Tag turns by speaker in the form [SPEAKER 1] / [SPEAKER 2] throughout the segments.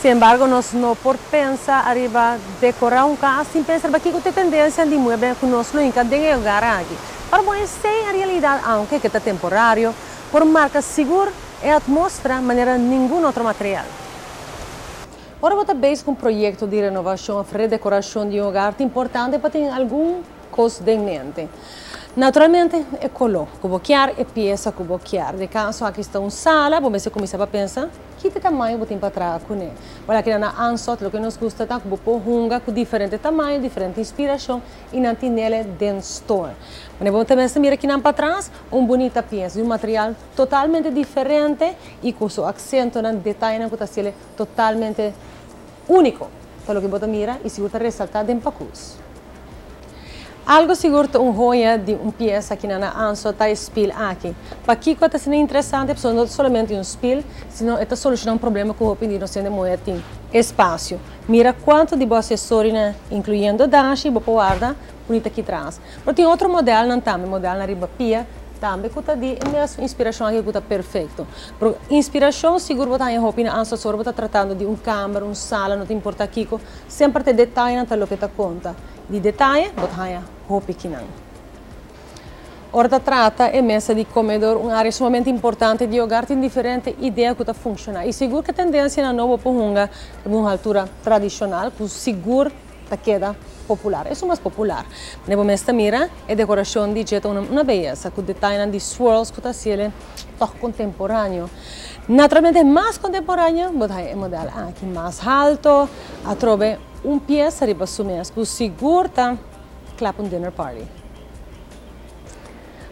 [SPEAKER 1] Sin embargo, nos no por pensa ariba decora un cas sin pensa riba kico ta e tendencia di mueble cu nos lo hinca den e hogar aki. Pero bon, esey en realidad, aunke cu ta temporario, por marca sigur e atmosfera manera ningun otro material. Ora bo ta bezig cu un proyecto di renovacion of redecoracion di un hogar, ta importante pa tin algun cos den mente. Naturalmente, e color cu bo kier, e pieza cu bo kier. Den caso aki sta un sala, bo mester cuminsa pa pensa ki ta tamaño bo tin pa traha cune. Wala aki na Ansot, loke nos gusta ta cu bo por hunga cu diferente tamaño, diferente inspiracion y nan tinele den store. Wanneer bo ta mester mira kinan patras, un bunita pieza di un material totalmente diferente y cu su accentonan, detayenan cu ta haciele totalmente unico. Ta loke bo ta mira y sigur ta resalta den pacus. Algo sigur ta un joya di un pieza aki na Anso ta e spiel aki. Pakico ta asina interesante? Pasobra no ta solamente un spiel, sino e ta soluciona un problema cu hopi di nos hende muher tin, espacio. Mira cuanto di bo accesorionan, incluyendo dashi, bo por warda bunita aki tras. Pero tin otro modelnan tambe, modelnan riba pia tambe cu ta di e mesun inspiracion aki cu ta perfecto. Pero inspiracion sigur bo ta haña hopi na Anso, ora bo ta tratando di un camber, un sala, no ta importa kico, semper ta e detayenan ta loke ta conta. Di detaye bo ta haña hopi kinan. Ora ta trata e mesa di comedor, un area sumamente importante di hogar, tin diferente idea cu ta funciona. Y sigur cu tendencianan nobo por hunga riba un altura tradicional cu sigur ta keda popular. Esun mas popular. Manera bo mes ta mira, e decoracion di dje ta una beyesa cu detayenan di swirls cu ta haciele toch contemporaneo. Naturalmente mas contemporaneo bo ta haña e model aki mas halto, atrobe un pieza riba su mes cu sigur ta cla pa un dinner party.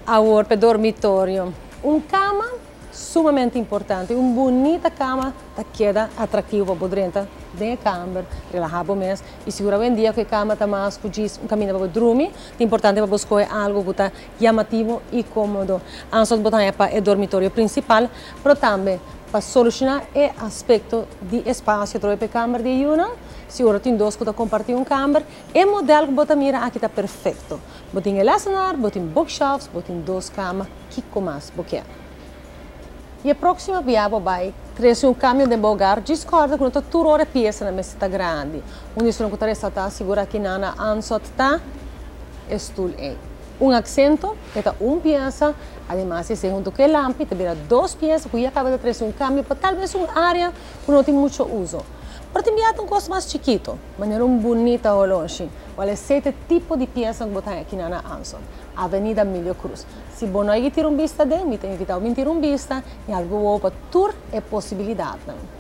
[SPEAKER 1] Awor pa e dormitorio, un cama sumamente importante, un bunita cama ta keda atractivo pa bo drenta den e camber, relaha bo mes y sigur awendia cu e cama ta mas cu djis un caminda pa bo drumi, ta importante pa bo scoge algo cu ta llamativo y comodo. Anso bo ta haña pa e dormitorio principal, pero tambe pa soluciona e aspecto di espacio atrobe pa e camber di e yunan. Si ora tin dos cu ta comparti un camber, e model cu bo ta mira aki ta perfecto. Bo tin e lessenaar, bo tin bookshelves, bo tin dos cama, kico mas bo kier? Y e proximo bia bo bay trece un cambio den bo hogar, djis corda cu no ta tur ora e piesanan mester ta grandi. Un di esunnan cu ta resalta sigur aki na Ansot ta e stoel ey. Un aksento, e ta un piesa, ademas esei huntu ku e lampi ta bira dos piesa ku ya kaba ta trese un kambio pa talbes un área ku no tin mucho uso. Pero tin bia ta un kos mas chikito, manera un bunita holoshi. Wèl esei ta e tipo di piesa ku bo ta haña aki na Anson, Avenida Milio Cruz. Si bo no a yega tira un bista aden, mi ta invitá bo bin tira un bista i algu wowo pa tur e posibilidatnan.